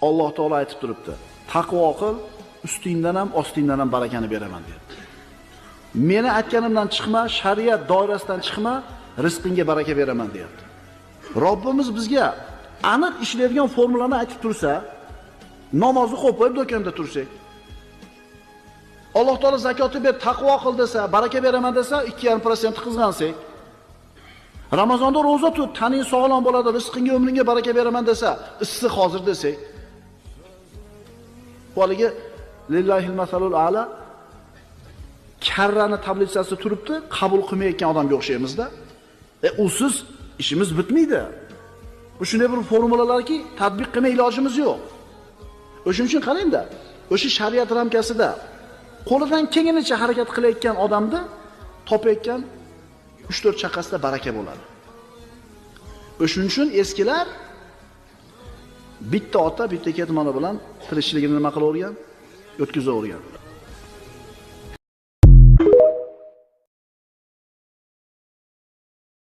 Alloh taolo aytib turibdi. Taqvo qil, ustingdan ham, ostingdan ham barakani beraman deyapti. Meni aytganimdan chiqma, shariat doirasidan chiqma, rizqingga baraka beraman deyapti. Robbimiz bizga aniq ishlaydigan formulani aytib tursa, namozni qo'yib qo'yib do'konda tursak, Alloh taolo zakotni ber, taqvo qil desa, baraka beraman desa, 2,5% qizg'ansak, Ramazonda roza tut, taning sog'lom bo'ladi, rizqingga, umringga baraka beraman desa, issiq hozir desak, haligi lillahil masalul a'la karrani tablitsasi turibdi, qabul qilmayotgan odamga o'xshaymizda. Usiz ishimiz bitmaydi. Bu shunday bir formulalarki, tatbiq qilmay ilojimiz yo'q. O'shuning uchun qarang-da, o'sha shariat ramkasida qo'lidan kelganicha harakat qilayotgan odamda topayotgan 3-4 chaqasida baraka bo'ladi. O'shuning uchun eskilar bitta ota, bitta ketmoni bilan tirikchiligini nima qilavergan? O'tkazavergan.